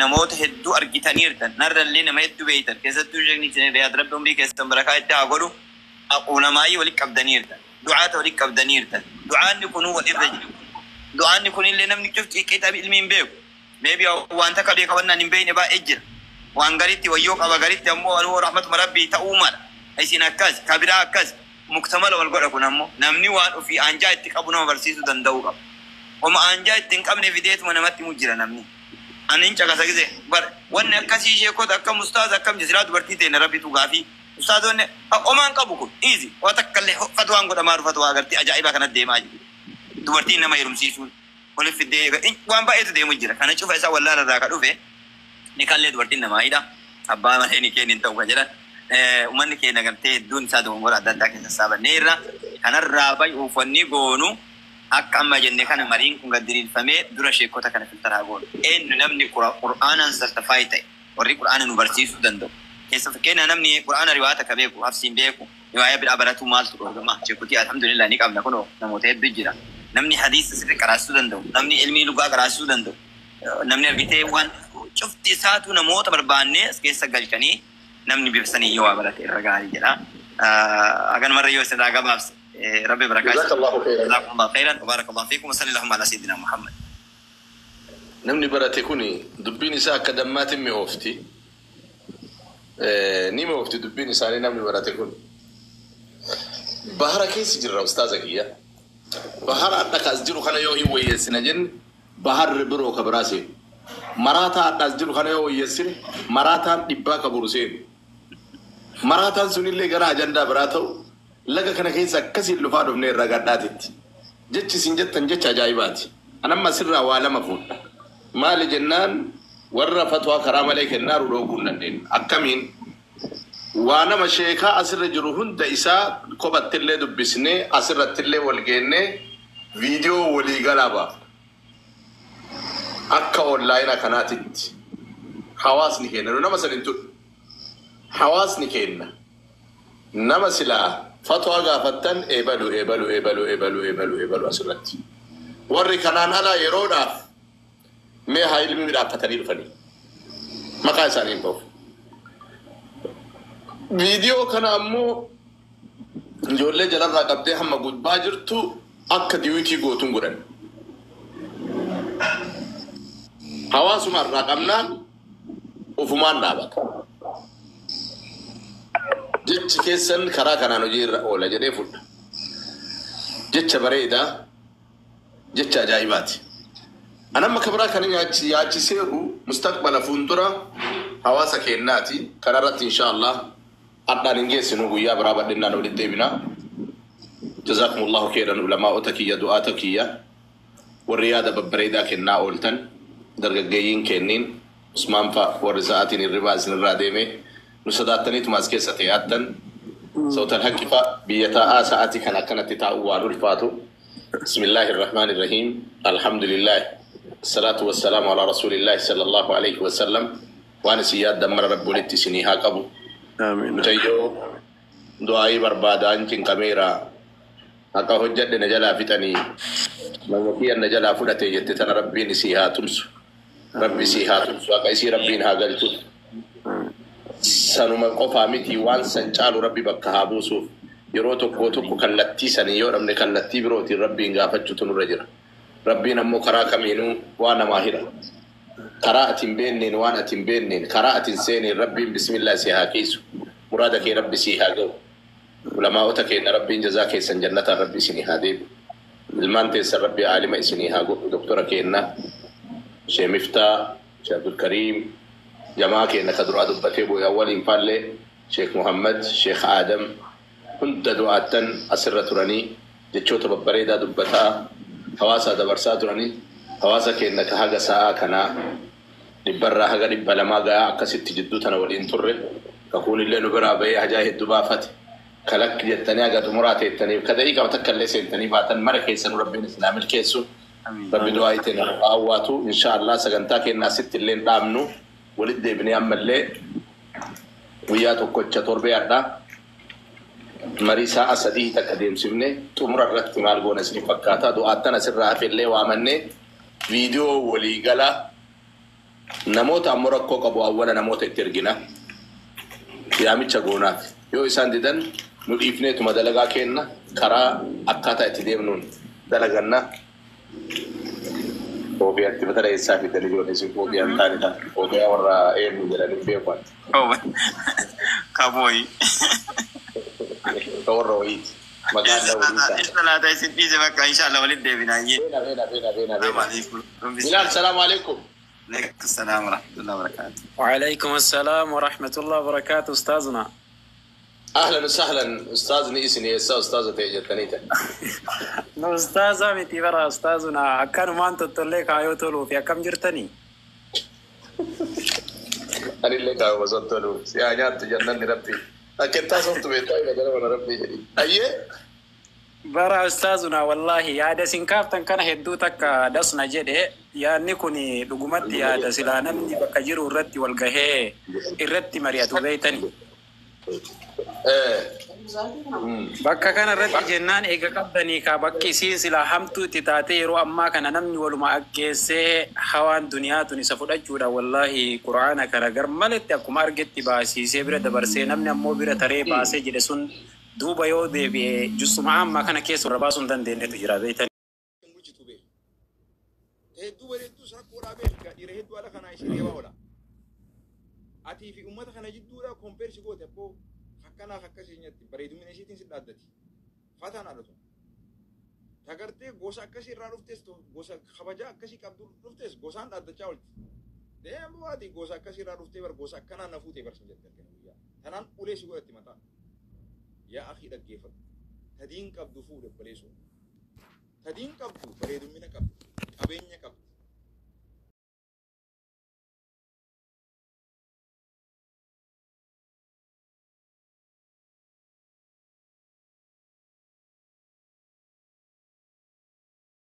Namoota hedduu argitaniirtan, narrallee nama hedduu beeytan, keessattuu sheekni isin Riyaad, Rabbi umrii keessan barakaa itti haa godhu. Ulamaayii walitti qabdaniirtan, du'aata walitti qabdaniirtan. Du'aanni kunuu wal irra jira. Du'aanni kunillee namni cufti qixa ilmi hin beeku. Maybe waan takka beeka, wannaan hin beekne baay'ee jira. Waan garitti wayyoo qaba, garitti ammoo anuu rahmatuma Rabbii ta'uu mala. Isin akkas kabiraa akkas muktamala wal godha. Kun ammoo namni waan ofii aanjaa itti qabu nama barsiisuu danda'uu qaba. Oma aanjaa itti hin qabne fideetuma namatti himu jira namni. Ani hin caqasa gise bar wanni akkasii, sheekota akkam, ustaaza akkam silaa dubartii ta'e Rabbitu gaafii ustaazonni omaan qabu kun easy waa takka illee fatwaan godhamaa dhufatu waa agartee ajaa'ibaa kanatti deemaa jiru. Dubartiin nama heerumsiisuun waliif fiddee waan baay'eetu deemu jira. Kana cufa isaa wallaala irraa ka dhufe ni kallee dubartiin namaa hidha. Abbaa malee ni kennin ta'u kan jedhan. Uummanni keenya gartee hedduun isaa dogongora adda addaa keessa saabanneerra. Kanarraa bay'uuf wanni goonu akka amma jenne kana mariin kun gad diriirfamee dura sheekota kana filter haa goonu. Eenyu namni Qur'aanaan certify ta'e, warri Qur'aana nu barsiisuu danda'u? Keessa fakkeenya namni Qur'aana riwaayata ka beeku, hafsiin beeku, riwaayaa biraa baratuu maaltu dhorgama? Sheekotii alhamdulillah ni qabna, kunoo namoota hedduu jira. Namni hadiisa sirri qaraasisuu danda'u, namni ilmii lugaa qaraasisuu danda'u, namni argitee waan cufti isaatu namoota barbaannee as keessa galchanii namni bifa sanii yoo waa barate irra gaarii jedha. Haganumarra yoo isin irraa gabaabse, Rabbi barakaa. Jazakallahu khairan. Jazakumullahu khairan. Wa barakallahu fiikum. Wa sallallahu ala sayyidina Muhammad. Namni barate kuni dubbiin isaa akka dammaatiin mi'oofti. Ni mi'oofti dubbiin isaanii namni barate kun. Bahara keessa jirra, ustaaza kiyya. Bahara adda kaas jiru kana yoo hin wayyeessina jenne, baharri biroo ka biraa seenu. Maraataa addaas jiru kana yoo wayyeessine, maraataan dhibbaa ka boru seenu. Maraataan sunillee gara ajandaa biraa ta'u, laga kana keessa akkasiin lufaa dhufnee irraa gadhaatitti. Jechi isin jettan jecha ajaa'ibaati. Anamma asirraa waa lama fuudha. Maali jennaan, warra fatwaa karaa malee kennaaru dhooguu hin dandeenyu. Akkamiin? Waa nama sheekaa asirra jiru hunda isaa kophattillee dubbisnee, asirrattillee wal geennee, viidiyoo walii galaa baafna. Akka online kanaatitti hawaasni keenya nu nama san hin tudhu. Hawaasni keenya nama silaa fatwaa gaafattan eebalu, eebalu, eebalu, eebalu, eebalu, eebalu asirratti. Warri kanaan alaa yeroodhaaf mee haa ilmi midhaaffatanii dhufanii. Maqaa isaanii hin ba'u. Viidiyoo kana ammoo ijoollee jalarraa qabdee hamma gubbaa jirtu akka duet gootuun godhan. Hawaasuma irraa qabnaan ufumaan dhaabata. Jechi keessan karaa kanaan hojii irra oola jedhee fudha. Jecha bareedaa, jecha ajaa'ibaati. Anamma kabiraa kan yaachiseeru mustaqbala fuuldura hawaasa keenyaati. Kanarratti insha Allah hadhaan hin geessinu, guyyaa biraa bal'inaan walitti deebina. Jazakumullahu khairan, ulamaa'ota kiyya, du'aata kiyya, warri yaada babbareedaa kennaa ooltan, dargaggeeyyiin kenniin Usmaan fa'a, warri sa'aatiin hirribaa isinirraa deeme nu sodaattaniituma as keessa tee'attan, Sawtal Haqqi fa'a, biyya taa'aa sa'aatii kan akkanatti taa'uu waan ulfaatu. Bismillaahi irrahmaani irrahiim. Alhamdulillah. Salaatu wassalaamu ala rasuulillaahi sallallahu alayhi wasallam. Waan isin yaaddan mara Rabbi walitti isinii haa qabu. Amiin. Mucayyoo du'aayii barbaadaan cinqameera. Haqa hojjedhe na jalaa fixanii, nama kiyyan na jalaa fudhate jette tana Rabbiin isii haa tumsu. Rabbi isii haa tumsu. Haqa isii Rabbiin haa galchu. Sanuma qofaa miti, waan san caalu Rabbi bakka haa buusuuf. Yeroo tokko tokko kallattii sanii yoo dhabne, kallattii birootiin Rabbiin gaafachuutu nurra jira. Rabbiin ammoo karaa kamiinuu waa namaa hira. Karaa ati hin beenneen, waan ati hin beenneen, karaa ati hin seeneen Rabbiin bismillah si haa kiisu. Muraada kee Rabbi sii haa ga'u. Ulamaa'ota keenya Rabbiin jazaa keessan jannataan Rabbi isinii haa deebi'u. Ilmaan teessan Rabbi aalima isinii haa godhu. Doktora keenya Shee Miftaa, Shee Abdulkariim, jamaa keenya ka duraa dubbatee bu'e awwaliin faallee, Sheekh Muhammad, Sheekh Aadam, hunda du'aattan asirra turanii jechoota babbareedaa dubbataa hawaasaa dabarsaa turanii, hawaasa keenya ka haga sa'aa kanaa 100rraa haga 200 gahaa akkasitti jidduu tana waliin turre, kakuunillee nu biraa bahee hajaa hedduu baafate, kalakki jettanii haga xumuraa teettaniif ka daqiiqaa takka illee seentanii baatan mara keessanuu Rabbiin isin haa milkeessu. Rabbi du'aa itti nu hawwaatu. Insha Allah sagantaa keenya asitti illee hin dhaabnu, walitti deebinee ammallee guyyaa tokkocha torbee hadhaa marii sa'a 3 takka deemsifne xumura irratti maal goona isin fakkaata? Du'aattan asirraa hafe illee waamannee viidiyoo waliigalaa Namoota ammoo rakkoo qabu awwala namoota itti ergina. Yaamicha goonaaf. Yoo isaan didan nu dhiifneetuma dalagaa kenna karaa akkaataa itti deemnuun dalaganna. Koofiyaatti mata eessaa fidanii ijoollee isin koofiyaa hin taane ta'a. Koofiyaa warra eenyu jedhanii beeku ati. Kabooyi. Ka warra wayiiti. Maqaan dhawuu ta'a. Isa laata isin dhiise bakka inshallah walitti deebinaa. Beena beena beena beena Salaamu beena. alaikum. Bilaal salaamu alaikum. Alaikum salaam wa rahmatullahi wa barakatuh. وعليكم السلام ورحمة الله وبركاته أستاذنا. Ahlan sahlan ustaazni isin eessaa ustaaza ta'e jettanii ta'e. Nu ustaaza miti bara ustaazuna akkanumaan tottollee kaayoo toluu fi akkam jirtanii? Anillee kaa'uma sottoluu. Si haa nyaattu jannanni rabbi. Akkettaa sooftu beektaa ima gara mana rabbii jedhi. Ayyee. Bara ustaazuna wallaahi yaada isin kaaftan kana hedduu takka dasna jedhe yaadni kun dhugumatti yaada silaa namni bakka jiru irratti wal gahee irratti mari'atu beeytani. Eh. Bakka kana irratti jennaan eega qabdanii kaa bakki isiin silaa hamtuu itti taate yeroo ammaa kana namni waluma akkeessee hawaan duniyaa tun isa fudhachuudha wallaahi quraana kana gar maletti akkuma argetti baasiisee bira dabarsee namni ammoo bira taree baasee jedhe sun duuba yoo deebi'e jusuma ammaa kana keessa warra baasuu hin dandeenyetu jira beeytani. Hin bulchitu beeku. Hedduu bareeddus rakkoodhaa beeku. Dhiira hedduu ala kanaa ishee reebaa oola. Atii fi uummata kana jidduudha compare si goote abboo akkanaaf akkasii nyatti bareedumina ishiitiin si dhaaddati. Fataan haadhatu. Tagartee gosa akkasii irraa dhuftes gosa kabajaa akkasii qabdu dhuftes gosaan dhaaddachaa oolti. Deemu ati gosa akkasii irraa dhuftee bar gosa akkanaan na fuutee barsiin jette halkan guyyaa. Tanaan ulee si godhatti mataa. Yaa akii dhaggeeffadhu. Tadiin qabdu fuudhe obboleessoo. Tadiin qabdu bareedumina qabdu. Qabeenya qabdu.